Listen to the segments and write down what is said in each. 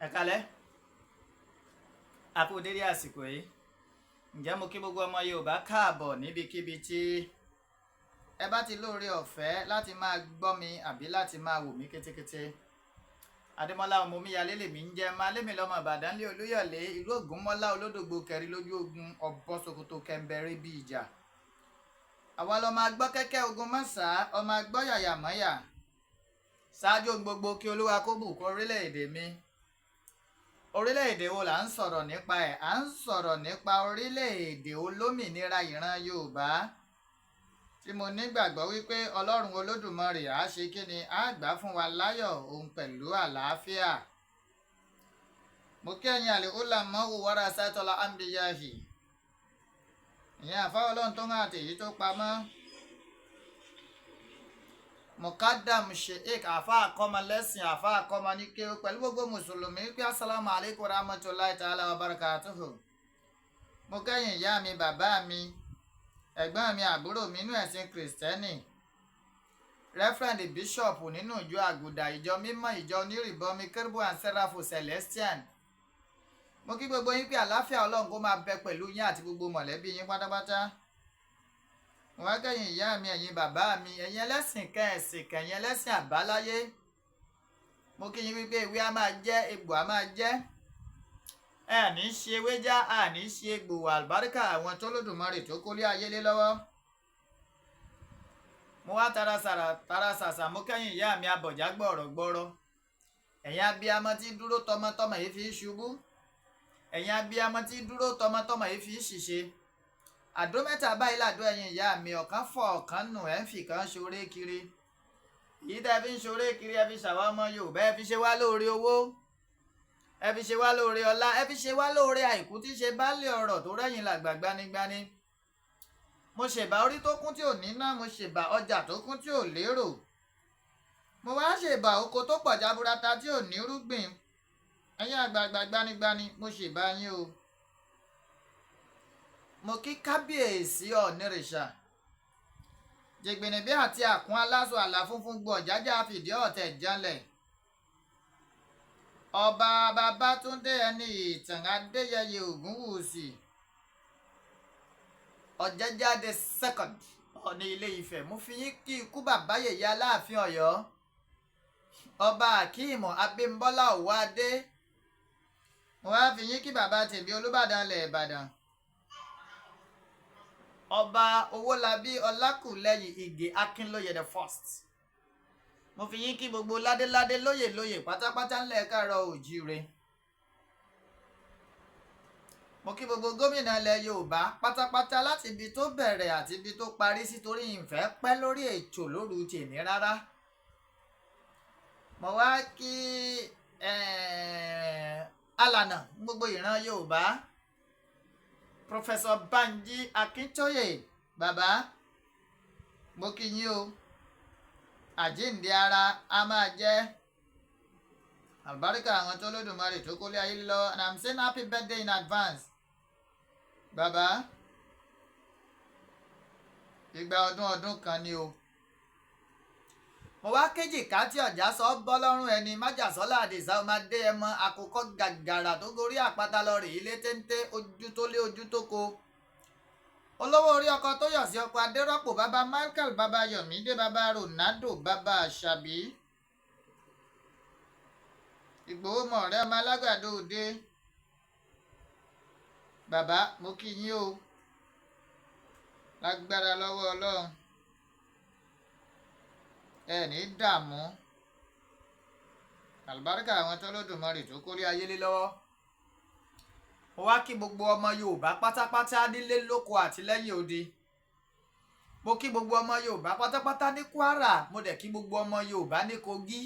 Ẹ kálẹ́, a kú dédé àsìkò yìí. Ǹjẹ́ mo kí gbogbo ọmọ Yorùbá káàbọ̀ níbikíbi tí ẹ bá ti lóore ọ̀fẹ́ láti máa gbọ́ mi àbí láti máa wò mí kétékété. Adémọ́lá ọmọ Omíyalé lèmi ń jẹ́, máa lémi lọ́mọ Ìbàdàn lé Olúyọ̀lé, ìlú Ògúnmọ́lá olódògbò kẹrin lójú ogun, ọ̀bọ Sokoto kẹ̀ǹbẹ̀rẹ̀ bí ìjà. Àwa lọ́mọ agbọ́ kẹ́kẹ́ ogun mọ́sà, ọmọ agbọ́ yàyà mọ́yà. Ṣáájú ohun gbogbo, kí Olúwa kó bùkún orílẹ̀-èdè mi. Orílẹ̀-èdè wo là ń sọ̀rọ̀ nípa ẹ̀? À ń sọ̀rọ̀ nípa orílẹ̀-èdè olómìnira ìran Yorùbá tí mo nígbàgbọ́ wípé Ọlọ́run Olódùmarè á ṣe kí ni, á gbà fún wa láyọ̀ òun pẹ̀lú àlàáfíà. Mo kí ẹ̀yin àlè ó wàrà sátọ́lá ambiyahi, ìyẹn àfáà Ọlọ́run tó ń hàn àtẹ̀yí tó pamọ́, mukadam sheik, àfa àkọ́mọ lẹ́sìn, àfa àkọ́mọ ní kéwú, pẹ̀lú gbogbo mùsùlùmí pé asalaamu alaykum rahmatulahi ta'ala wa barakatuhu. Mo kẹ́yìn ìyá mi, bàbá mi, ẹ̀gbọ́n mi, àbúrò mi nínú ẹ̀sìn Kìrìsìtẹ́nì, Reverend Bishop nínú ìjọ Àgùdà, ìjọ mímọ́, ìjọ onírìbọmi, Kérúbù and Serafu Celestian. Mo kí gbogbo yín pé àlàáfíà Ọlọ́run kó máa bẹ pẹ̀lú yín àti gbogbo mọ̀lẹ́bí yín pátápátá. Mo wá kẹ́yìn ìyá mi, ẹ̀yin bàbá mi, ẹ̀yin ẹlẹ́sìn kẹ́ẹ̀sìn kẹ̀yìn, ẹlẹ́sìn àbáláyé. Mo kí yín wípé ewé á máa jẹ́, egbò á máa jẹ́, ẹ ní ṣe ewé já, a ní ṣe egbò. Àlùbáríkà àwọn tó lódùmarè tó kólé ayé lé lọ́wọ́. Mo wá tara sàrà tara sàṣà, mo kẹ́yìn ìyá mi abọ̀já gbọ̀rọ̀ gbọ́rọ̀, ẹ̀yin abiyamọ tí dúró tọmọtọmọ yìí fi ṣubú, ẹ̀yin abiyamọ tí dúró tọmọtọmọ yìí fi ṣìṣe. Àdó mẹ́ta báyìí làdó ẹ̀yin ìyá mi, ọ̀kan fọ̀, ọ̀kan nù, ẹ̀ ń fi kan ṣoré kiri. Èyí tẹ́ fi ń ṣoré kiri, ẹ fi ṣàwa ọmọ Yorùbá, ẹ fi ṣe wá lóore owó, ẹ fi ṣe wá lóore ọlá, ẹ fi ṣe wá lóore àìkú tí ṣe baálé ọ̀rọ̀ tó rẹ́yìn làgbà gbanigbani. Mo ṣèbà orí tó kún tí ò níná, mo ṣèbà ọjà tó kún tí ò lérò, mo wá ṣèbà oko tó pọ̀ jaburata tí ò ní rúgbìn. Ẹ̀yin àgbààgbà gbanigbani, mo ṣèbà yín o. Mo kí kábíyèsí Ọ̀nìrìṣà jìgbìnìbí àti àkún aláṣọ àlà funfun gbọ̀ jájá fìdí ọ̀tẹ̀ janlẹ̀, Ọba Babátúndé ẹni ìtàn Adéyẹyè Ògúnwùsì Ọ̀jẹ̀jáde second, Ọ̀ọ̀ni Ilé Ifẹ̀. Mo fi yín kí ikú bàbá yèyé Aláàfin Ọ̀yọ́, Ọba Akeem Abímbọ́lá Òwòadé. Mo wá fi yín kí bàbá tèmi, Olúbàdàn ilẹ̀ Ìbàdàn, Ọba Owólabí Ọlákùlẹ́yìn Ìgè Akínlóye the first. Mo fi yín kí gbogbo ládéládé, lóyè lóyè pátápátá ńlẹ̀ káàárọ̀ òjíire. Mo kí gbogbo gómìnà ilẹ̀ Yorùbá pátápátá láti ibi tó bẹ̀rẹ̀ àti ibi tó parí sí, torí ìfẹ́ pẹ́ lórí ètò lóru tèmi rárá. Mo wá kí alànà gbogbo ìran Yorùbá, Professor Banji Akíntóyè. Bàbá, mo kí yín o. Àjíǹde ara a máa jẹ́, àlùbáríkà àwọn tó lódùmarè tó kólé ayé lọ. And I'm saying happy birthday in advance, bàbá. Ìgbà ọdún ọdún kan ni o. Mo wá kéjì ká tí ọ̀já sọ bọ́ lọ́rùn ẹni májàsọ́lá Àdìsá ọmọdé ẹmọ àkókò gàgàrà tó gorí àpáta lọ rèé ilé téńté, ojú tó lé, ojú tó ko, olówó orí ọkọ tó yọ̀ sí, ọkọ Adérọ́pò, bàbá Michael, bàbá Yọ̀mídé, bàbá Ronaldo, bàbá Àṣàbí Ìgbòho mọ̀ọ́rẹ́, ọmọ alágbàdo òde. Bàbá, mo kí yín o. Lágbára lọ́wọ́ Ọlọ́run, ẹ ní dààmú. Àlùbáríkà àwọn tó lódùmarè tó kólé ayé lé lọ́wọ́. Mo wá kí gbogbo ọmọ Yorùbá pátápátá nílé lóko àti lẹ́yìn odi. Mo kí gbogbo ọmọ Yorùbá pátápátá ní Kwara, mo dẹ̀ kí gbogbo ọmọ Yorùbá ní Kogi,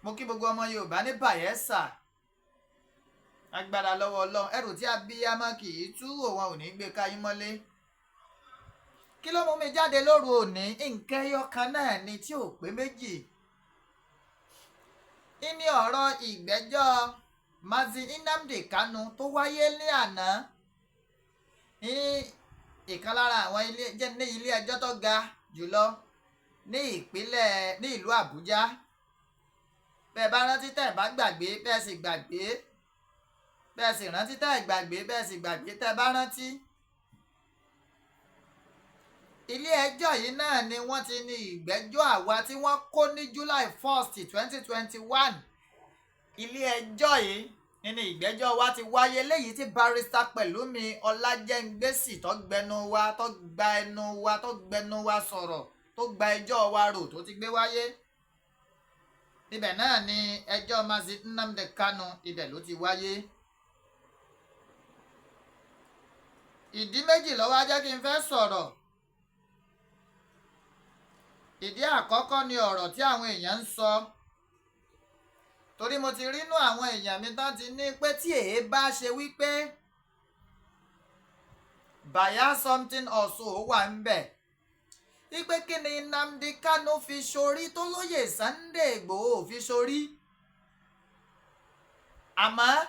mo kí gbogbo ọmọ Yorùbá ní Bayelsa. Agbára lọ́wọ́ Ọlọ́run, ẹrù tí abiyamọ kì í tú, òun ò ní gbé káyín mọ́lé. Kí ló mú mi jáde lóru òní? Nǹkan ẹyọ kan náà ni tí ò pé méjì ní ọ̀rọ̀ ìgbẹ́jọ́ Mazi Nnamdi Kanu tó wáyé ní àná ní ìkan lára àwọn ilé ní ilé ẹjọ́ tó ga jùlọ ní ìpínlẹ̀ ní ìlú Àbújá. Bẹ́ẹ̀ bá rántí, tẹ́ ẹ̀ bá gbàgbé, bẹ́ẹ̀ sì gbàgbé, bẹ́ẹ̀ sì rántí, tẹ́ ẹ̀ gbàgbé, bẹ́ẹ̀ sì gbàgbé, tẹ́ ẹ bá rántí. Ilé ẹjọ́ yìí náà ni wọ́n ti ní ìgbẹ́jọ́ àwa tí wọ́n kó ní July 1st, 2021. Ilé ẹjọ́ yìí nínú ìgbẹ́jọ́ wa ti wáyé, léyìí tí Barrister Pẹ̀lúmi Ọlájẹ́ngbèsì tó gbẹnu wa, tó gba ẹnu wa, tó gbẹnu wa sọ̀rọ̀, tó gba ẹjọ́ wa rò, tó ti gbé wáyé. Ibẹ̀ náà ni ẹjọ́ Mazi Nnamdi Kanu, ibẹ̀ ló ti wáyé. Ìdí méjì ló wá jẹ́ kí n fẹ́ sọ̀rọ̀. Ìdí àkọ́kọ́ ni ọ̀rọ̀ tí àwọn èèyàn ń sọ, torí mo ti rínú àwọn èèyàn mi tán ti ní pé tí èé bá ṣe wípé bias something also wà ń bẹ̀, wípé kí ni Nnamdi Kanu fi ṣorí tó lóye Sunday Igboho fi ṣorí. Àmọ́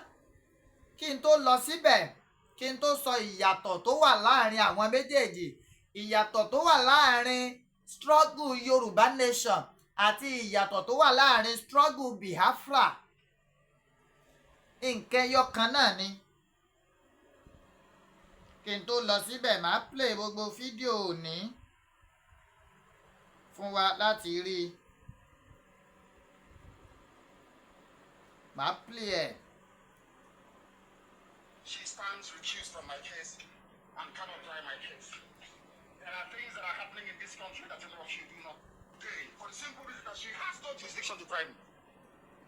kí n tó lọ síbẹ̀, kí n tó sọ ìyàtọ̀ tó wà láàrin àwọn méjèèjì, ìyàtọ̀ tó wà láàrin struggle Yorùbá Nation àti ìyàtọ̀ tó wà láàrin struggle Biafra, nǹkan ẹyọ kan náà ni. Kí n tó lọ síbẹ̀, màá play gbogbo fídíò òní fún wa láti rí i. Màá play ẹ̀. She stands recused from my case and cannot try my case. There are things that are happening in this country that a lot of you do not pay, for the simple reason that she has no jurisdiction to try me.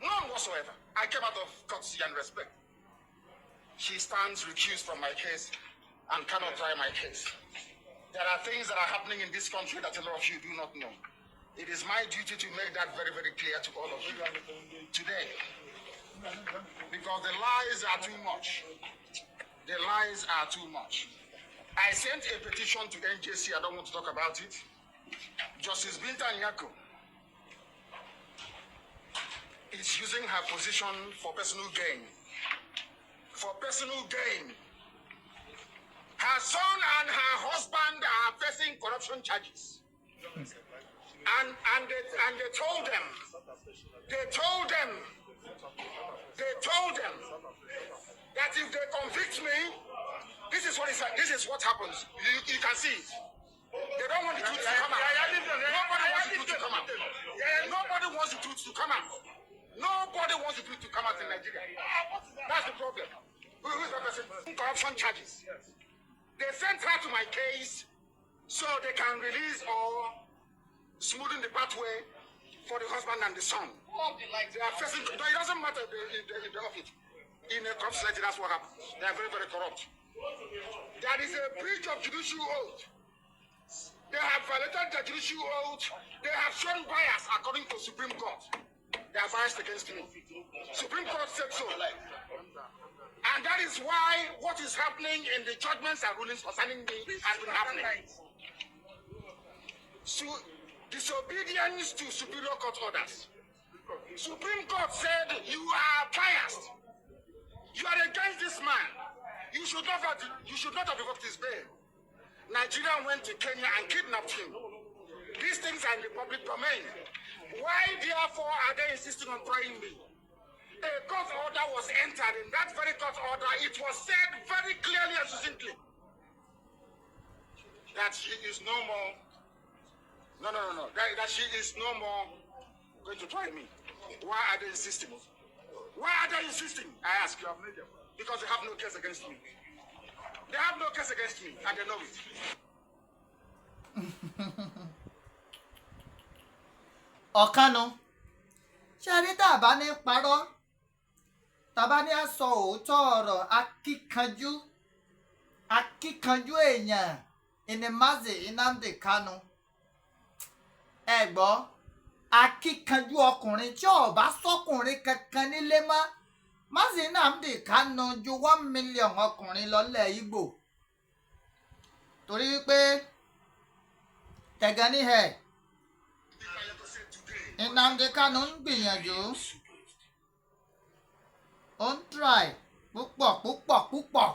None whatsoever. I came out of courtesy and respect. She stands recused from my case and cannot try my case. There are things that are happening in this country that a lot of you do not know. It is my duty to make that very, very clear to all of you today. Because the lies are too much. The lies are too much. I sent a petition to NJC. I don't want to talk about it. Justice Binta Nyako is using her position for personal gain. For personal gain. Her son and her husband are facing corruption charges. And they told them, they told them, they told them that if they convict me, this is what happens. You can see it. They don't want the truth to come out. Nobody wants the truth to come out. Nobody wants the truth to come out. Nobody wants the truth to come out in Nigeria. That's the problem. Who is that person? Corruption charges. They sent her to my case so they can release or smoothen the pathway for the husband and the son. They are facing. It doesn't matter if they off it. In a corrupt society, that's what happens. They are very, very corrupt. There is a breach of judicial oath. They have violated the judicial oath. They have shown bias according to Supreme Court. They are biased against me. Supreme Court said so. And that is why what is happening in the judgments and rulings concerning me has been happening. So, disobedience to superior court orders. Supreme Court said you are biased. You are against this man. You should not have revoked his bail. Nigeria went to Kenya and kidnapped him. These things are in the public domain. Why, therefore, are they insisting on trying me? A court order was entered. In that very court order, it was said very clearly and succinctly that she is no more. No, no, no, no. That she is no more going to try me. Why are they insisting? Why are they insisting? I ask you. Because they have no case against me. They have no case against me, and they know it. Ọ̀kanu ṣé rí, tá a bá ní parọ́, tá a bá ní á sọ òótọ́ ọ̀rọ̀, akíkanjú, akíkanjú èèyàn ìní Mazi Nnamdi Kanu. Ẹ gbọ́, akíkanjú ọkùnrin tí ó bá sọkùnrin kankan nílé mọ́, Mazi Nnamdi Kanu ju 1 million ọkùnrin lọ́lẹ̀ Ìgbò, torí wípé tẹ̀gán ní ẹ̀ Nnamdi Kanu ń gbìyànjú, ó ń try púpọ̀ púpọ̀ púpọ̀.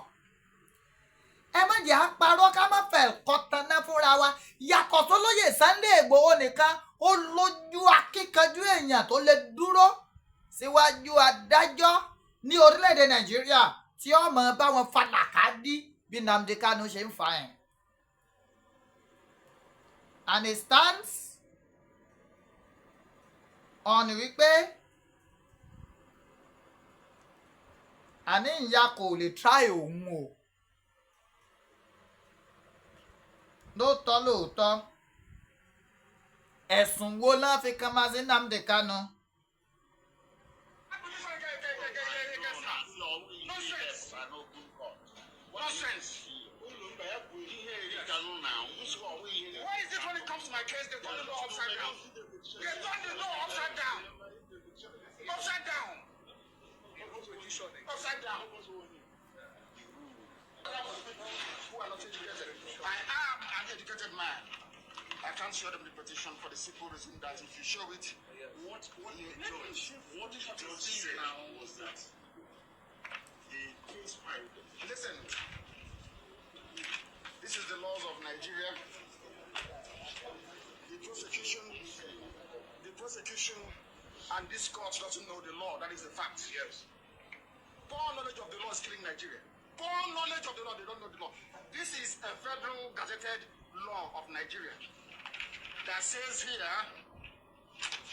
Ẹ má jẹ́ àparọ́, ká má fẹ́ kọ́taná fúnra wa. Yàtọ̀ sólóyè Sunday Ìgbòho nìkan, ó lójú akíkanjú èèyàn tó lè dúró. Síwájú adájọ́ ní orílẹ̀-èdè Nàìjíríà tí ó mọ̀ bá wọn falàkàdí bí Nnamdi Kanu ṣe ń fa ẹ̀. And it stands on wípé àní ìyá kò lè try òun o. Lóòótọ́ lóòótọ́, ẹ̀sùn wo ló fi kan Mazi Nnamdi Kanu? Nonsense. Nonsense. Why is it when it comes to my case, they turn the law upside down? They turn the law upside down. Upside down. Upside down. Who are not educated. I am an educated man. I can't show them the petition for the simple reason that if you show it, What the judge said was that the case file Listen, this is the laws of Nigeria. The prosecution, and this court doesn't know the law. That is the fact. Yes. Poor knowledge of the law is killing Nigeria. Poor knowledge of the law, they don't know the law. This is a federal gazetted law of Nigeria that says here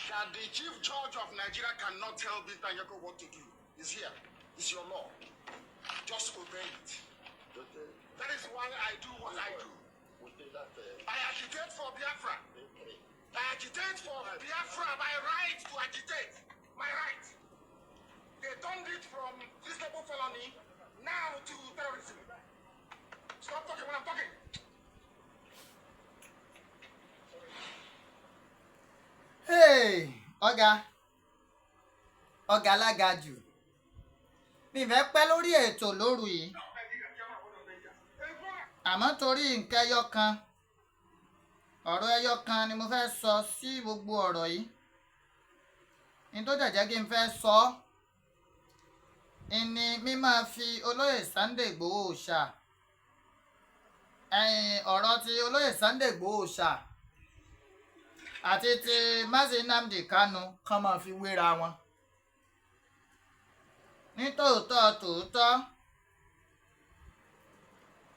that the chief judge of Nigeria cannot tell Binta Nyako what to do. It's here. It's your law. Just obey it. That is why I do what I do. I agitate for Biafra. I agitate for Biafra, my right to agitate. My right. They turned it from reasonable felony now to terrorism. Stop talking when I'm talking. Hey, ọ̀gá ọ̀gá alága jù, mi fẹ́ pẹ́ lórí ètò lóru yìí, àmọ́ torí nǹkan ẹyọ kan, ọ̀rọ̀ ẹyọ kan ni mo fẹ́ sọ sí gbogbo ọ̀rọ̀ yìí. Ní tó dẹ̀ jẹ́ kí n fẹ́ sọ ọ́ ni mímáa fi olóyè Sunday Igboho ṣà ẹ̀yìn ọ̀rọ̀ ti olóyè Sunday Igboho ṣà àti ti Mazi Nnamdi Kanu kán máa fi wéra wọn. Ní tòótọ́ tòótọ́,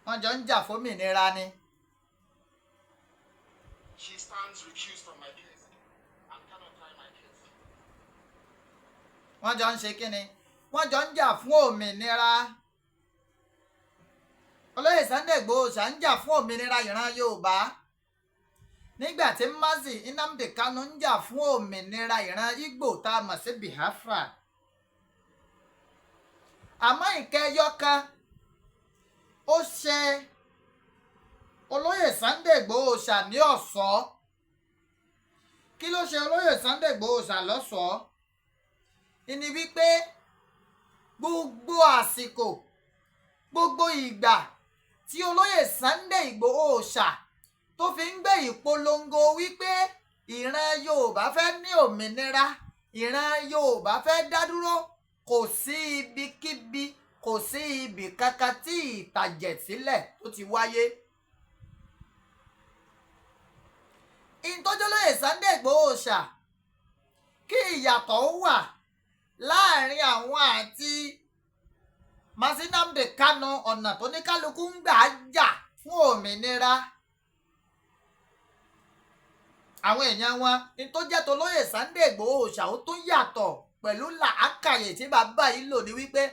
wọ́n jọ ń jà fómìnira ni. She stands recused from my case and cannot try my case. Wọ́n jọ ń ṣe kínni? Wọ́n jọ ń jà fún òmìnira. Olóyè Sunday Igboho ṣà ń jà fún òmìnira ìran Yorùbá nígbà tí Mazi Nnamdi Kanu ń jà fún òmìnira ìran Ìgbò tá a mọ̀ sí Biafra. Àmọ́ nǹkan ẹyọ kan ó ṣe olóyè Sunday Igboho ṣà ní ọ̀ṣọ́. Kí ló ṣe olóyè Sunday Igboho ṣà lọ́ṣọ̀ọ́? Ìní wípé gbogbo àsìkò, gbogbo ìgbà tí olóyè Sunday Igboho ṣà tó fi ń gbé ìpolongo wípé ìran Yorùbá fẹ́ ní òmìnira, ìran Yorùbá fẹ́ dá dúró, kò sí ibikíbi, kò sí ibì kankan tí ìtàjẹ̀sílẹ̀ tó ti wáyé. Ìtọ́jọ́lóye Sunday Igboho ṣà kí ìyàtọ̀ ó wà láàrin àwọn àti Mazi Nnamdi Kanu, ọ̀nà tó ní kálukú ń gbà jà fún òmìnira àwọn èèyàn wọn ní tó jẹ́ tolóyè Sunday Igboho ṣà ó tún yàtọ̀ pẹ̀lú làákàyè tí bàbá yìí lò ní wípé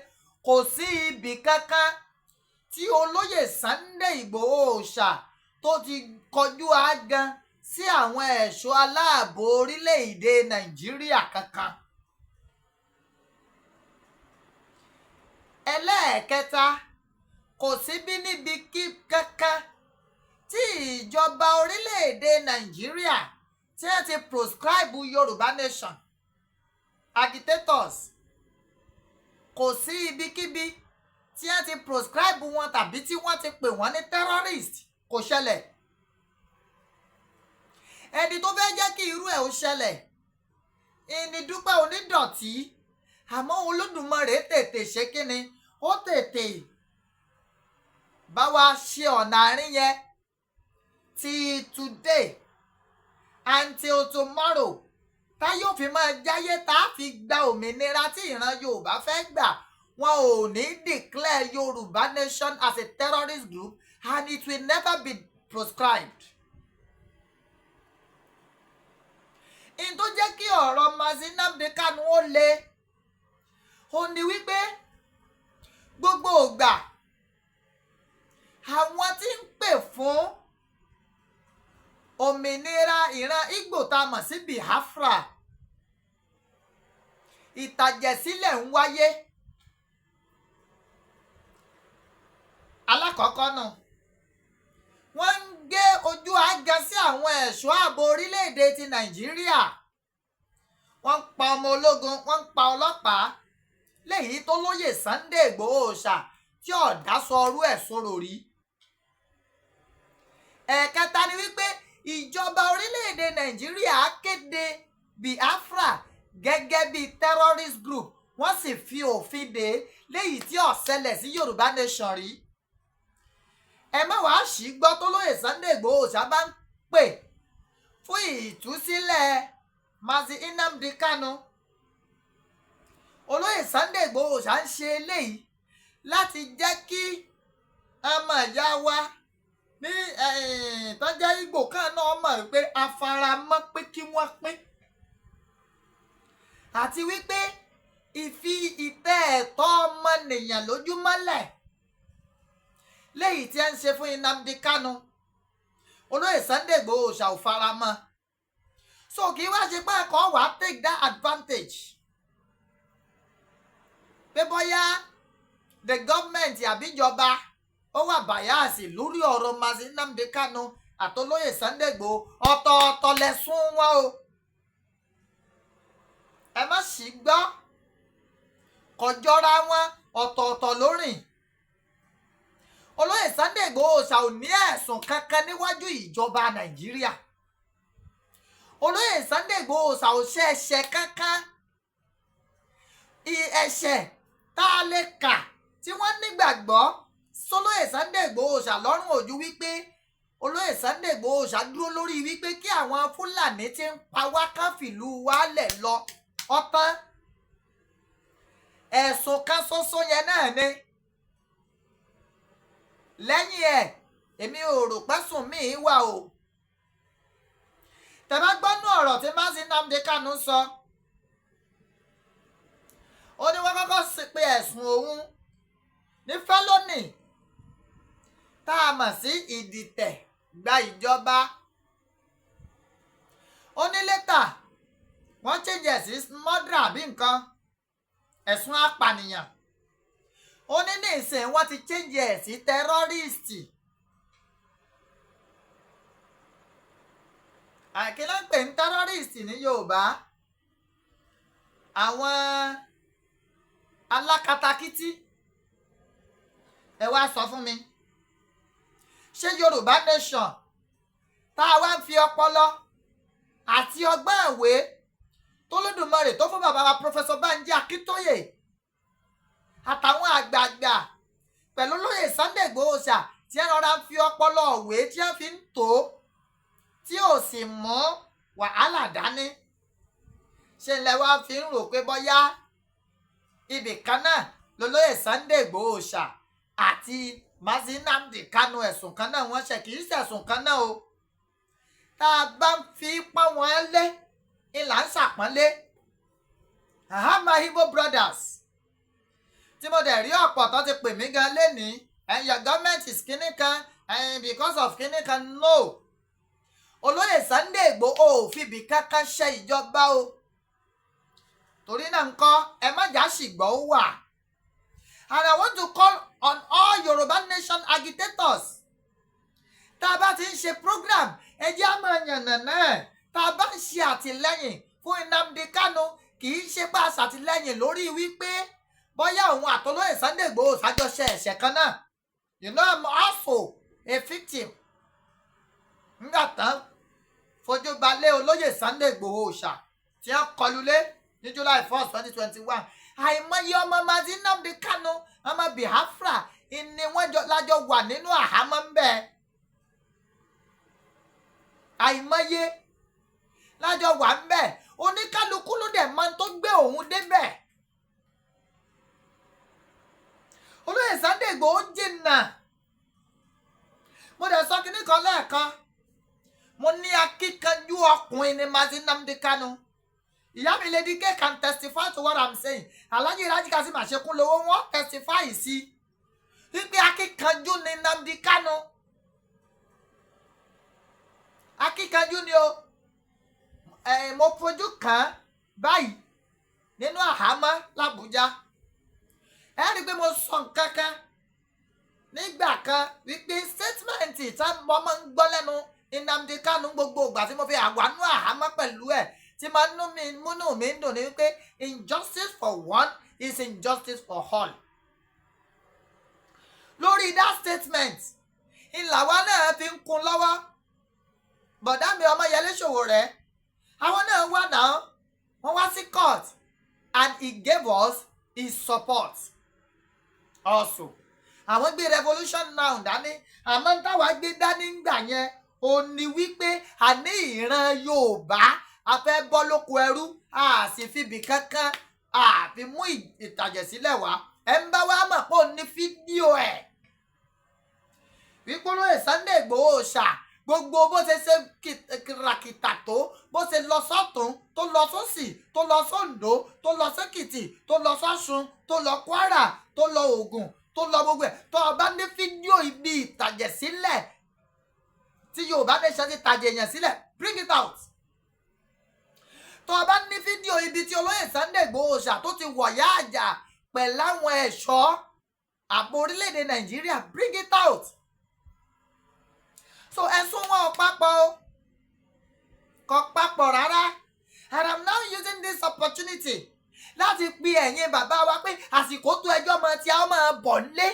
kò sí ibì kankan tí olóyè Sunday Igboho ṣà tó ti kọjú àgàn sí àwọn ẹ̀ṣọ́ aláàbò orílẹ̀-èdè Nàìjíríà kankan. Ẹlẹ́ẹ̀kẹta, kò sí bí níbi kankan tí ìjọba orílẹ̀-èdè Nàìjíríà tí wọ́n ti proscribe Yorùbá Nation agitators. Kò sí ibikíbi tí wọ́n ti proscribe wọn tàbí tí wọ́n ti pè wọ́n ní terrorist. Kò ṣẹlẹ̀. Ẹni tó fẹ́ jẹ́ kí irú ẹ̀ ó ṣẹlẹ̀ ìní Dúpẹ́ Onídọ̀tí, àmọ́ Olódùmarè tètè ṣe kínni, ó tètè bá wa ṣe ọ̀nà àárín yẹn. Till today, until tomorrow. Tá yóò fi máa jáyé, tá a fi gba òmìnira tí ìran Yorùbá fẹ́ gbà, wọn ò ní declare Yorùbá Nation as a terrorist group and it will never be proscribed. In tó jẹ́ kí ọ̀rọ̀ Mazi Nnamdi Kanu ó le, ó ní wípé gbogbo ìgbà àwọn tí ń pè fún òmìnira ìran Ìgbò tá a mọ̀ sí Biafra, ìtàjẹ̀sílẹ̀ ń wáyé. Alákọ̀ọ́kọ́ nù, wọ́n ń gbé ojú àga sí àwọn ẹ̀ṣọ́ ààbò orílẹ̀-èdè ti Nàìjíríà. Wọ́n ń pa ọmọ ológun, wọ́n ń pa ọlọ́pàá, léyìí tó lóye Sunday Igboho ṣà tí ọ̀dà sọ ọrú ẹ̀ sọ̀rọ̀ rí. Ẹ̀ẹ̀kẹta ni wípé ìjọba orílẹ̀-èdè Nàìjíríà kéde Biafra gẹ́gẹ́ bí terrorist group, wọ́n sì fi òfin dè é, léyìí tí ó ṣẹlẹ̀ sí Yorùbá Nation rí. Ẹ má wàá sì gbọ́ tó lóye Sunday Igboho sábà ń pè fún ìtúsílẹ̀ Mazi Nnamdi Kanu. Olóyè Sunday Igboho ṣá ń ṣe eléyìí láti jẹ́ kí ọmọ ìyá wa ní tó jẹ́ Ìgbò kan náà mọ̀ pé a fara mọ́ pé kí wọ́n pín, àti wípé ìfi ìtẹ́ ẹ̀tọ́ ọmọnìyàn lójúmọ́lẹ̀ léyìí tí ẹ ń ṣe fún Nnamdi Kanu, olóyè Sunday Igboho ṣá ò fara mọ́. So kì í wá ṣe pé ẹ̀kọ́ wàá take that advantage pé bóyá the government àbíjọba ó wà bias lórí ọ̀rọ̀ Mazi Nnamdi Kanu àtolóyè Sunday Igboho. Ọ̀tọ̀ọ̀tọ̀ lẹ̀sùn wọn o, ẹ má sì gbọ́, kọjọ́ra wọn, ọ̀tọ̀ọ̀tọ̀ lórìn. Olóyè Sunday Igboho ṣà ò ní ẹ̀sùn kankan níwájú ìjọba Nàìjíríà. Olóyè Sunday Igboho ṣà ò ṣe ẹ̀ṣẹ̀ kankan. Ẹ̀ṣẹ̀ tá a lè kà tí wọ́n nígbàgbọ́ sólóyè Sunday Igboho ṣà lọ́rùn ojú wípé olóyè Sunday Igboho ṣà dúró lórí wípé kí àwọn Fúlàní tí ń pa wá kán fìlú wálẹ̀ lọ, ọ̀tán. Ẹ̀sùn kan ṣoṣo yẹn náà ni. Lẹ́yìn ẹ̀, èmi ò rò pẹ́sùn míì wà o. Tẹ̀bá gbọ́nú ọ̀rọ̀ tí Mazi Nnamdi Kanu sọ, ó ní wọ́n kọ́kọ́ pe ẹ̀sùn òun ní felony, tá a mọ̀ sí ìdìtẹ̀ gba ìjọba. Ó ní later wọ́n change ẹ̀ sí murder àbí nǹkan, ẹ̀sùn apànìyàn. Ó ní ní ìsìn wọ́n ti change ẹ̀ sí terrorist. Àkí ló ń pè ní terrorist ní Yorùbá? Àwọn alákatakítí. Ẹ wá sọ fún mi, ṣé Yorùbá Nation tá a wá ń fi ọpọlọ àti ọgbọ́n ìwé tólódùmarè tó fún bàbá wa Professor Banji Akíntóyè àtàwọn àgbààgbà pẹ̀lú olóyè Sunday Igboho ṣà tí ẹ rọra ń fi ọpọlọ òwe tí ẹ fi ń tó, tí ò sì mú wàhálà dání, ṣe ńlẹ̀ wá fi ń rò pé bóyá ibì kan náà lolóyè Sunday Igboho ṣà àti Mazi Nnamdi Kanu ẹ̀sùn kan náà wọ́n ṣe? Kì í ṣẹ̀sùn kan náà o. Tá a bá ń fi pọ́n wọn lé, ìlà ń ṣàpọ́nlé. I have my Igbo brothers tí mo dẹ̀ rí ọ̀pọ̀ tó ti pè mí gan lénìí, "And your government is kinní kan and because of kinní kan." No, olóyè Sunday Igboho ò fìbí kankan ṣe ìjọba o. Torí náà ńkọ́, ẹ má jà ṣìgbọ́ ó wà. And I want to call on all Yorùbá Nation agitators. Tá a bá ti ń ṣe program, ẹ jẹ́ á máa yànnà náà. Tá a bá ń ṣe àtìlẹ́yìn fún Nnamdi Kanu, kì í ṣe pé a ṣàtìlẹ́yìn lórí wípé bóyá òun àtolóyè Sunday Igboho ṣàjọṣe ẹ̀ṣẹ̀ kan náà. You know I'm also a victim. Nígbà tán fojú balẹ̀ olóyè Sunday Igboho ṣà tí wọ́n kọlu lé ní July 1st 2021, àìmọye ọmọ Mazi Nnamdi Kanu, ọmọ Biafra ni wọ́n jọ lájọ wà nínú àhámọ́ ń bẹ́ẹ̀. Àìmọye lájọ wà ń bẹ̀. Oníkálukú ló dẹ̀ máa tó gbé òun débẹ̀. Olóyè Sunday Igboho jìnnà. Mo dẹ̀ sọ kinní kan lẹ́ẹ̀kan, mo ní akíkanjú ọkùnrin ni Mazi Nnamdi Kanu. Ìyá mi Lady K can testify to what I'm saying. Alhaji Raji Kazeem Àṣekúnlówó, wọ́n testify sí wípé akíkanjú ni Nnamdi Kanu. Akíkanjú ni o. Mo fojú kàn án báyìí nínú àhámọ́ làbújá. Ẹ rí i pé mo sọ nǹkan kan nígbà kan wípé statement tí mo máa ń gbọ́ lẹ́nu Nnamdi Kanu gbogbo ìgbà tí mo fi àwánú àhámọ́ pẹ̀lú ẹ̀, tí máa ń múnú mi ń dùn ní wípé injustice for one is injustice for all. Lórí that statement ìlàwá náà fi ń kún lọ́wọ́. Bọ̀dá mi Ọmọyẹlé Sowore, àwọn náà wà náà, wọ́n wá sí court and he gave us his support also. Àwọn gbé revolution now dání, àmọ́ táwa gbé dání ńgbà yẹn ò ní wípé àní ìran Yorùbá a fẹ́ bọ́ lóko ẹrú, a sì fi ibì kankan a fi mú ìtàjẹ̀sílẹ̀ wá. Ẹ̀ ń bá wa mọ̀ pé òun ní fídíò ẹ̀ wípé olóyè Sunday Igboho ṣà gbogbo bó ṣe ṣe kìràkìtà tó, bó ṣe lọ sọ́tún, tó lọ sósì, tó lọ sóńdó, tó lọ sẹ́kìtì, tó lọ sọ́ṣun, tó lọ Kwara, tó lọ Ògùn, tó lọ gbogbo ẹ̀. Tó o bá ní fídíò ibi ìtàjẹ̀sílẹ̀ tí Yorùbá Nation ti tàjẹ̀ èèyàn sílẹ̀, bring it out. Tó o bá ní fídíò ibi tí olóyè Sunday Igboho ṣà tó ti wọ̀yá àjà pẹ̀lú àwọn ẹ̀ṣọ́ àpò orílẹ̀-èdè Nàìjíríà, bring it out. So ẹ̀sùn wọn ò papọ̀ o, kò papọ̀ rárá. And I'm now using this opportunity láti pe ẹ̀yin bàbá wa pé àsìkò tó ẹjọ́ mọ tí a máa bọ̀ nílé.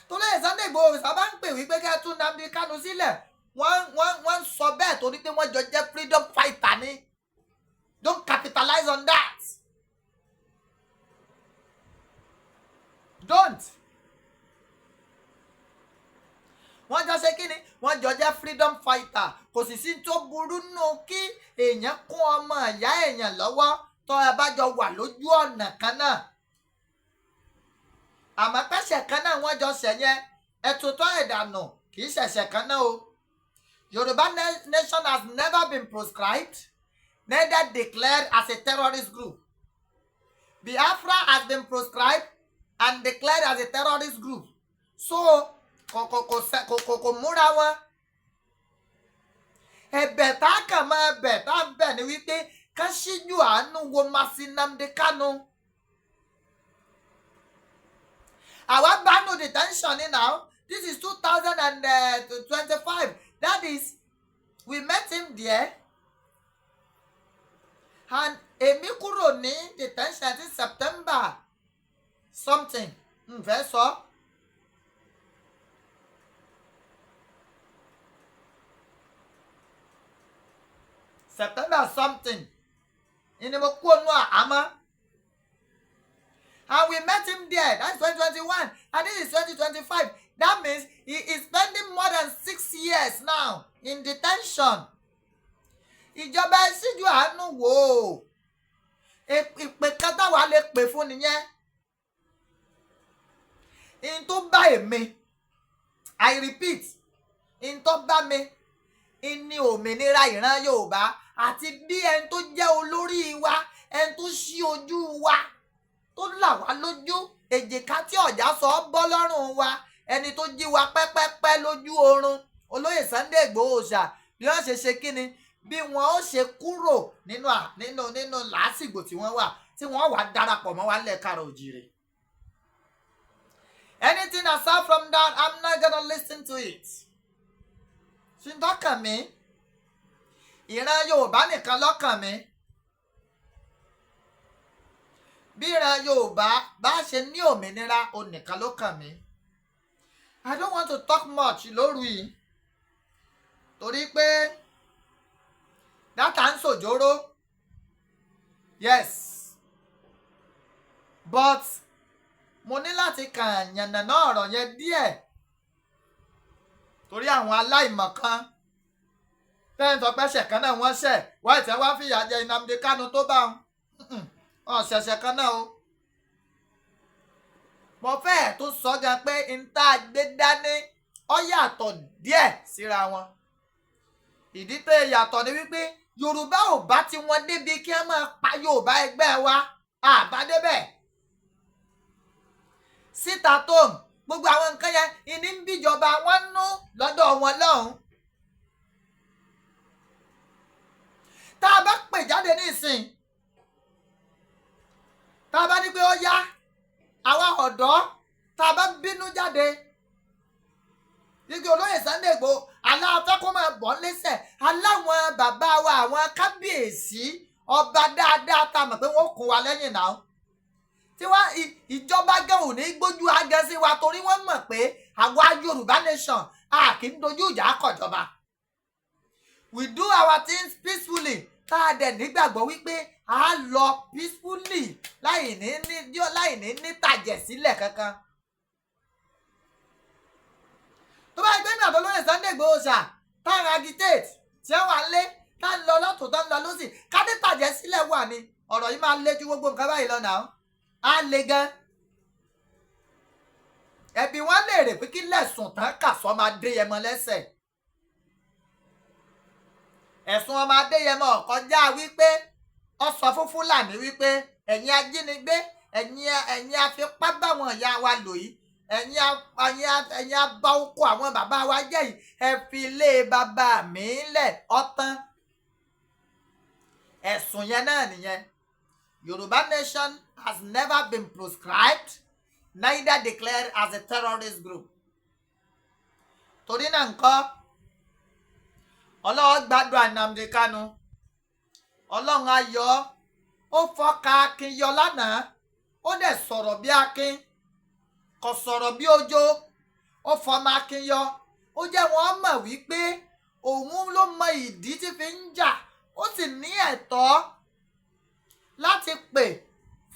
Torí Sunday Igboho sábà ń pè wípé kẹ́ tún Nnamdi Kanu sílẹ̀, wọ́n ń sọ bẹ́ẹ̀ torí pé wọ́n jọ jẹ́ freedom fighter ni. Don't capitalize on that. Don't. Wọ́n jọ ṣe kí ni? Wọ́n jọ jẹ́ freedom fighter. Kò sì sí tó burú nù kí èèyàn kún ọmọ ìyá èèyàn lọ́wọ́ tó ẹ bá jọ wà lójú ọ̀nà kan náà. Àmọ́ pẹ́sẹ̀ kan náà wọ́n jọ ṣẹ̀ yẹn, ẹ̀tútọ́ ẹ̀dànù, kì í ṣẹ̀ṣẹ̀ kan náà o. Yorùbá Nation has never been proscribed, neither declared as a terrorist group. Biafra has been proscribed and declared as a terrorist group. So kò múra wọn. Ẹ̀bẹ̀ tá a kàn máa bẹ̀ tá a bẹ̀ ni wípé ká ṣíjú àánú wo Mazi Nnamdi Kanu. Àwa bá nù detention ni now. This is 2025. That is, we met him there and èmi kúrò ní detention ti September something n fẹ́ sọ. September something ni mo kú ònú àhámọ́ and we met him there. That's 2021 and this is 2025. That means he is spending more than 6 years now in detention. Ìjọba, ẹ ṣíjú àánú wò ó. Ìpè kan táwa lè pè fún nìyẹn. In tó bá èmi, I repeat, in tó bá mi ní òmìnira ìran Yorùbá àti bí ẹni tó jẹ́ olórí wa, ẹni tó ṣí ojú wa, tó là wá lójú, èjìká tí ọ̀já sọ ọ́ bọ́ lọ́rùn wa, ẹni tó jí wa pẹ́pẹ́pẹ́ lójú oorun, olóyè Sunday Igboho ṣà, bí wọ́n ṣe ṣe kíni, bí wọ́n ó ṣe kúrò nínú làásìgbò tí wọ́n wà, tí wọ́n wà darapọ̀ mọ́ wa nílẹ̀ káàrọ̀ òjìrè. Anything aside from that, I'm not gonna listen to it. Ṣùgbọ́n mi, ìran Yorùbá nìkan lọ́kàn mi. Bí ìran Yorùbá bá ṣe ní òmìnira, òun nìkan ló kàn mí. I don't want to talk much lóru yìí torí pé data ń ṣòjóró. Yes, but mo ní láti kàn yànnàná ọ̀rọ̀ yẹn díẹ̀ torí àwọn aláìmọ̀kan. Tẹ́yìn sọ pé ẹ̀ṣẹ̀ kan náà wọ́n ṣẹ̀ wá ìtẹ́ wá fìyà jẹ Nnamdi Kanu tó bá wọn ọ̀ṣẹ̀ṣẹ̀ kan náà o. Mo fẹ́ tó sọ gan pé n tá a gbé dání ó yàtọ̀ díẹ̀ síra wọn. Ìdí tó yàtọ̀ ni wípé Yorùbá ò bá ti wọn débi kí wọ́n máa pa Yorùbá ẹgbẹ́ wa àbá débẹ̀. Síta tóun gbogbo àwọn nǹkan yẹn ìní ń bíjọba wọn nú lọ́dọ̀ wọn lọ́hùn. Tá a bá pè jáde nísìn, tá a bá ní pé ó yá, àwa ọ̀dọ́, tá a bá bínú jáde igi olóyè Sunday Igboho aláfẹ́ kó máa bọ̀ lẹ́sẹ̀ aláwọn bàbá wa, àwọn kábíyèsí ọba dáadáa tá a mọ̀ pé wọ́n kún wa lẹ́yìn náà, tí wọ́n ìjọba gan ò ní gbójú agán sí wa, torí wọ́n mọ̀ pé àwa Yorùbá nation a kì í dojú ìjà kọjọba. We do our things peacefully, tá a dẹ̀ nígbàgbọ́ wípé a lọ peacefully láì ní tàjẹ̀ sílẹ̀ kankan. Tó bá gbé ní àtọ́lóyè Sunday Igboho ṣá táwọn agitate tí wọ́n wà lé, tá ń lọ lọ́tún, tá ń lọ lọ́sì, ká ní tàjẹ̀ sílẹ̀ wà ní, ọ̀rọ̀ yìí máa lé ju gbogbo nǹkan báyìí lọ náà, á le gan. Ẹbí wọn lè rè pé kí lẹ̀sùn tán kà sọ́ máa dé yẹmọ lẹ́sẹ̀. Ẹ̀sùn ọmọ Adéyẹmọ kọjá wípé ó sọ fún Fúlàní wípé ẹ̀yin ajínigbé, ẹ̀yin afipá báwọn ìyá wa lò yìí, ẹ̀yin abá oko àwọn bàbá wa jẹ́ yìí, ẹ fi ilé bàbá mi lẹ̀, ọ̀tán. Ẹ̀sùn yẹn náà nìyẹn. Yorùbá nation has never been proscribed, neither declared as a terrorist group. Torí náà ńkọ́, Ọlọ́run gbàdúrà Nnamdi Kanu, Ọlọ́run ayọ̀ ó fọ́ka akin yọ lánàá. Ó dẹ̀ sọ̀rọ̀ bí akin, kò sọ̀rọ̀ bí ojo. Ó fọmọ akin yọ, ó jẹ́ wọ́n mọ̀ wípé òun ló mọ ìdí tí fi ń jà, ó sì ní ẹ̀tọ́ láti pè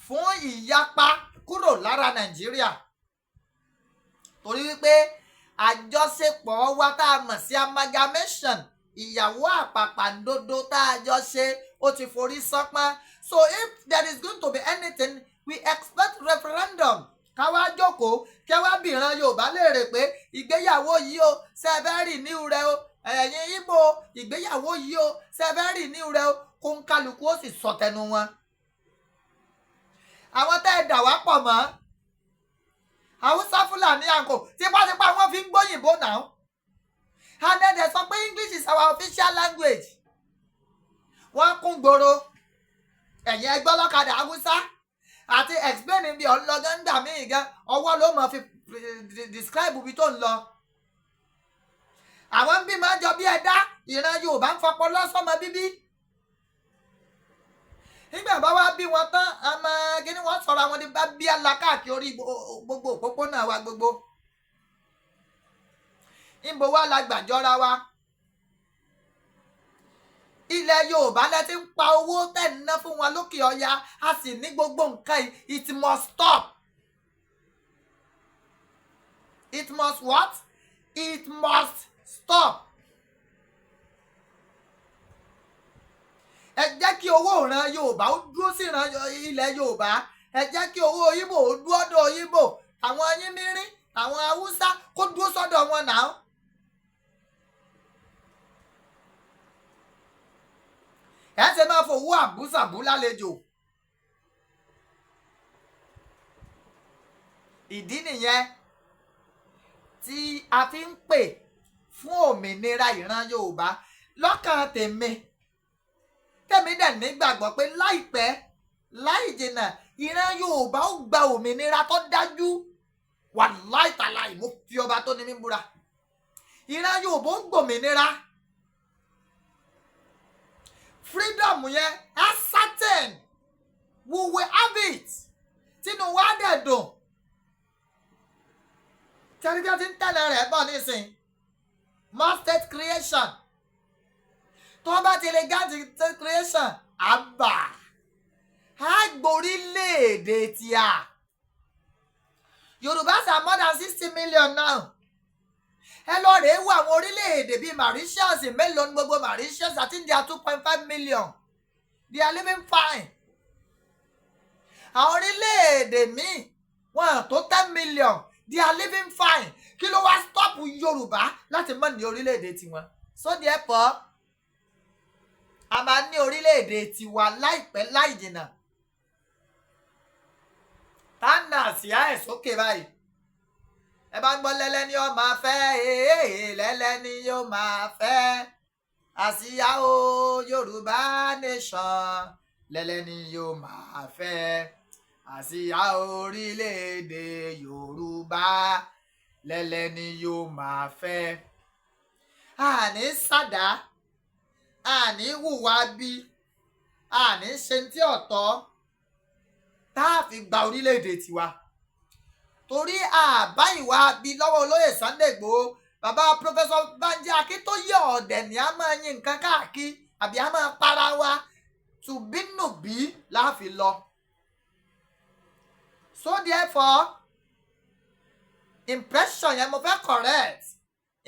fún ìyapa kúrò lára Nàìjíríà, torí wípé àjọṣepọ̀ wa tá a mọ̀ sí amalgamation, ìyàwó àpàpàǹdodo tá a jọ ṣe, ó ti forí sánpọ́n. So if there is going to be anything, we expect referendum, ká wá jókòó, kí wá bìran Yorùbá léèrè pé ìgbéyàwó yìí o, ṣe ẹ fẹ́ renew rẹ o? Ẹ̀yin Ìgbò, ìgbéyàwó yìí o, ṣe ẹ fẹ́ renew rẹ o? Kó ń kálukú ó sì sọ tẹnu wọn. Àwọn tẹ́ ẹ dà wá pọ̀ mọ́, Haúsá, Fúlàní àǹkó, tipátipá wọn fi ń gbóyìnbó náà, and then they sọ pé English is our official language. Wọ́n kún gbòòrò. Ẹ̀yin ẹgbẹ́ ọlọ́kadà Haúsá àti explain bí ọ̀n lọ gan gbà míì gan, ọwọ́ ló mọ̀ fi describe ibi tó ń lọ. Àwọn ń bímọ jọ bí ẹ̀dá ìran Yorùbá ń fọpọlọ sọmọ bíbí. Nígbà bá wá bí wọn tán, àmọ́ kíní wọ́n sọ̀rọ̀ àwọn ní bá bí àlá káàkiri orí gbogbo òpópónà wa gbogbo. Níbo wá la gbàjọra wa? Ilẹ̀ Yorùbá lẹ ti ń pa owó tẹ̀ ń ná fún wọn lókè ọya. A sì ní gbogbo nǹkan yìí, it must stop. It must what? It must stop. Ẹ jẹ́ kí owó ìran Yorùbá ó dúró sí ìran ilẹ̀ Yorùbá. Ẹ jẹ́ kí owó Ìgbò ó dúró ọ̀dọ̀ Ìgbò, àwọn yínmírín, àwọn Haúsá kó dúró sọ́dọ̀ wọn náà. Ẹ ṣe máa fowó àbúsàbú lálejò. Ìdí nìyẹn tí a fi ń pè fún òmìnira ìran Yorùbá. Lọ́kàn tèmi, tèmi dẹ̀ nígbàgbọ́ pé láìpẹ́ láì jìnnà, ìran Yorùbá ó gba òmìnira tó dájú. Wàláì tàláì, mo fi ọba tó ní mí búra, ìran Yorùbá ó gbòmìnira. Freedom yẹn á certain, we will have it. Tínú wa dẹ̀ dùn tẹ́lifíà tí ń tẹ̀lé rẹ̀ bọ̀ nísìn, more state creation. Tó bá ti lè gáàdì state creation, àbà á gborílẹ̀-èdè tíà. Yorùbá are more than 60 million now. Ẹ lọ rèé wo àwọn orílẹ̀-èdè bíi Mauritius. Mélòó ní gbogbo Mauritius àti India? 2.5 million. They are living fine. Àwọn orílẹ̀-èdè míì, wọn tó 10 million, they are living fine. Kí ló wá stop Yorùbá láti má ní orílẹ̀-èdè tiwọn? So therefore, a máa ní orílẹ̀-èdè tiwa láìpẹ́ láì jìnnà, tá a nà àsíá ẹ̀ sókè báyìí. Ẹ bá ń gbọ́, lẹ́lẹ́ ni ó máa fẹ́, lẹ́lẹ́ ni yóò máa fẹ́ àsíá o. Yorùbá nation, lẹ́lẹ́ ni yóò máa fẹ́ àsíá orílẹ̀-èdè Yorùbá, lẹ́lẹ́ ni yóò máa fẹ́. Àní sàdá, àní hùwà bí, àní ṣe tí ọ̀tọ̀ tá a fi gba orílẹ̀-èdè tiwa, torí àbá ìwà bí lọ́wọ́ olóyè Sunday Igboho, bàbá Professor Banji Akíntóyè. Ọ̀dẹ̀ ni a máa yin nǹkan káàkiri àbí a máa para wa tùbínùbí láàfin lọ. So therefore, impression yẹn mo fẹ́ correct.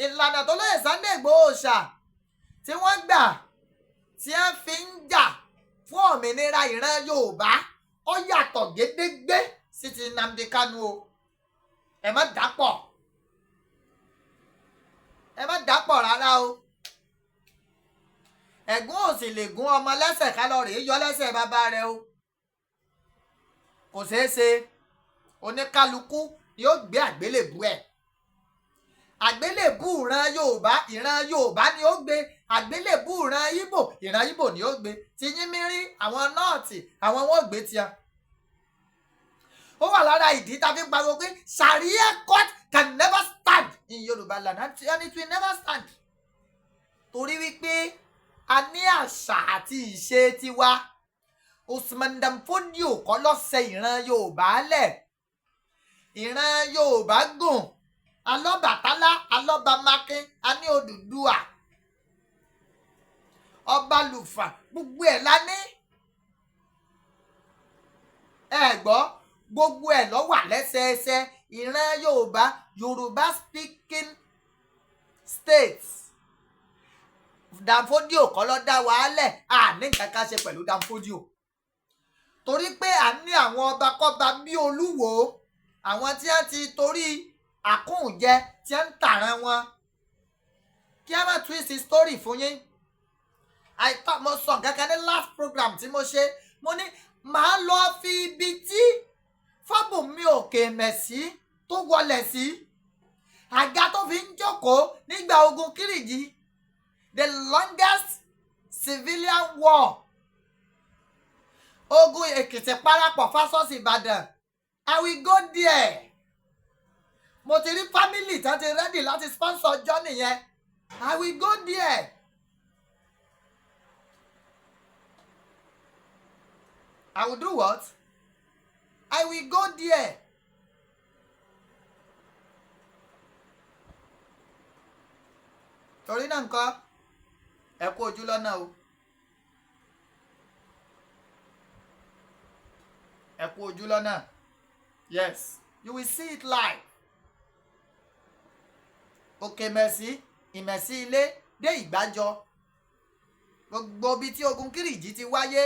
Ìlànà tó lóye Sunday Igboho ṣà tí wọ́n gbà tí wọ́n fi ń jà fún òmìnira ìran Yorùbá, ó yàtọ̀ gédégbé sí ti Nnamdi Kanu o. Ẹ má dàpọ̀, ẹ má dàpọ̀ rárá o. Ẹ̀gún ò sì lè gún ọmọ lẹ́sẹ̀ ká lọ rèé yọ lẹ́sẹ̀ bàbá rẹ o. Kò ṣeé ṣe. Oníkálukú yóò gbé àgbélébù ẹ̀. Àgbélébù ìran Yorùbá, ìran Yorùbá ni ó gbé. Àgbélébù ìran Ìgbò, ìran Ìgbò ni ó gbé. Ti yín mírí, àwọn North, àwọn wọn ò gbé tiẹ̀. Ó wà lára ìdí tá a fi ń pariwo pé Sharia court can never stand in Yorùbá land, and it will never stand, torí wípé a ní àṣà àti ìṣe tiwa. Usman Dan Fodio kọ́ ló ṣe ìran Yorùbá lẹ̀. Ìran Yorùbá gùn. Alọ́bàtálá, alọ́bàmákin, a ní Odùduwà, Ọbalùfà, gbogbo ẹ̀ la ní. Ẹ gbọ́, gbogbo ẹ̀ ló wà lẹ́sẹẹsẹ. Ìran Yorùbá, Yorùbá speaking states, Danfodio kọ́ ló dá wàhálẹ̀. À ní nǹkan kan ṣe pẹ̀lú Danfodio, torí pé à ní àwọn ọba kọ́ba bí Olúwo, àwọn tí wọ́n ti torí àkúnjẹ tí wọ́n ń tàràn wọn. Kí a má twist story fún yín, I thought mo sọ nǹkan kan ní last program tí mo ṣe. Mo ní màá lọ fi ibi tí Fábùnmi Òkè Mẹ̀sí tó wọlé sí, àga tó fi ń jókòó nígbà ogun Kírìjí, the longest civilian war, ogun Èkìtì parapọ̀ versus Ìbàdàn. I will go there. Mo ti rí family tí wọ́n ti ready láti sponsor journey yẹn. I will go there. I will do what? I will go there. Torí náà nǹkan, ẹ kú ojú lọ́nà o, ẹ kú ojú lọ́nà. Yes, you will see it live. Òkè Mẹ̀sí, Ìmẹ̀sí, Ilé dé Ìgbàjọ, gbogbo ibi tí ogun Kírìjí ti wáyé,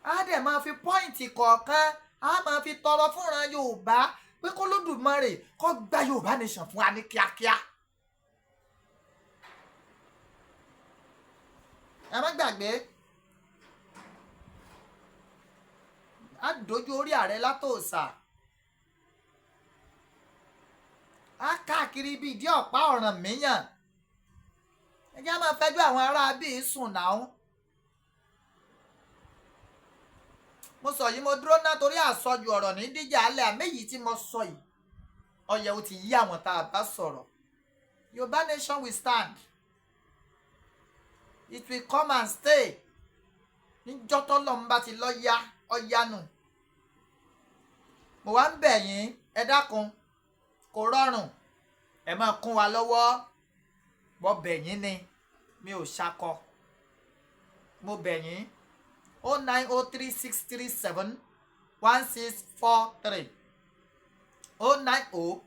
á dẹ̀ máa fi point kọ̀ọ̀kan, á máa fi tọrọ fúnra Yorùbá pé kó Lódùmarè kó gba Yorùbá nation fún wa ní kíákíá. Ẹ má gbàgbé, á dojú orí ààrẹ látòsà, á káàkiri ibi ìdí ọ̀pá ọ̀ràn míyàn. Ẹ jẹ́ á máa fẹjọ́ àwọn ará bíi sùn náà. Mo sọ yìí, mo dúró ná, torí àsọjù ọ̀rọ̀ ní díjà alẹ́. Àmì tí mo sọ yìí, ọyẹ ó ti yí àwọn tá a bá sọ̀rọ̀. Yorùbá nation will stand. It will come and stay. Níjọ́ tọ́lọ́run bá ti lọ́ yá ọ̀yánu. Mo wá ń bẹ̀ yín, ẹ dákun, kò rọrùn, ẹ máa kún wa lọ́wọ́. Mo bẹ̀ yín ni, mi ò ṣakọ. Mo bẹ̀ yín. 09036371643, 090.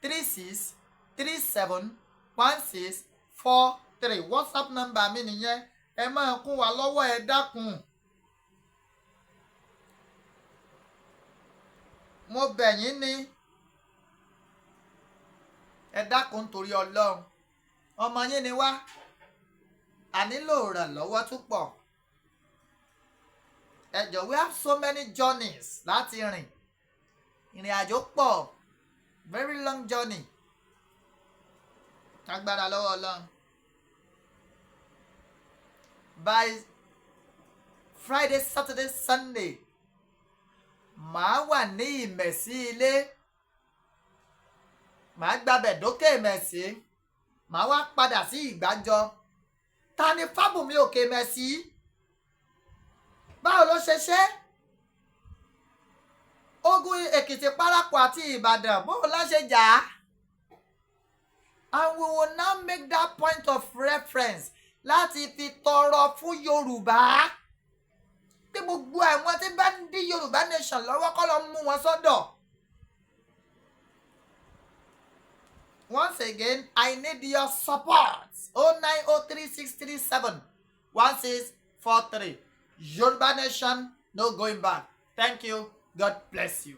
3637 1643. WhatsApp number mi nìyẹn. Ẹ máa kún wa lọ́wọ́, ẹ dákun. Mo bẹ̀ yín ní, ẹ dákun torí Ọlọ́run. Ọmọ yín ni wá, a nílò ìrànlọ́wọ́ tó pọ̀. Ẹ jọ̀ọ́, we have so many journeys láti rìn. Ìrìn àjò pọ̀, very long journey. Agbára lọ́wọ́ Ọlọ́run, by Friday, Saturday, Sunday, màá wà ní Ìmẹ̀sí ilé. Màá gbabẹ̀ dókè Ìmẹ̀sí, màá wá padà sí Ìgbàjọ. Ta ni Fábùnmi Òkè Ìmẹ̀sí? Báwo ló ṣe ṣe ogun Èkìtì parapọ̀ àti Ìbàdàn? Báwo la ṣe jà á? And we will now make that point of reference láti fi tọrọ fún Yorùbá pé gbogbo àwọn tí bá ń dí Yorùbá nation lọ́wọ́ kọ́ ló ń mú wọn sọ́dọ̀. Once again, I need your support. 09036371643. Yoruba nation, no going back. Thank you. God bless you.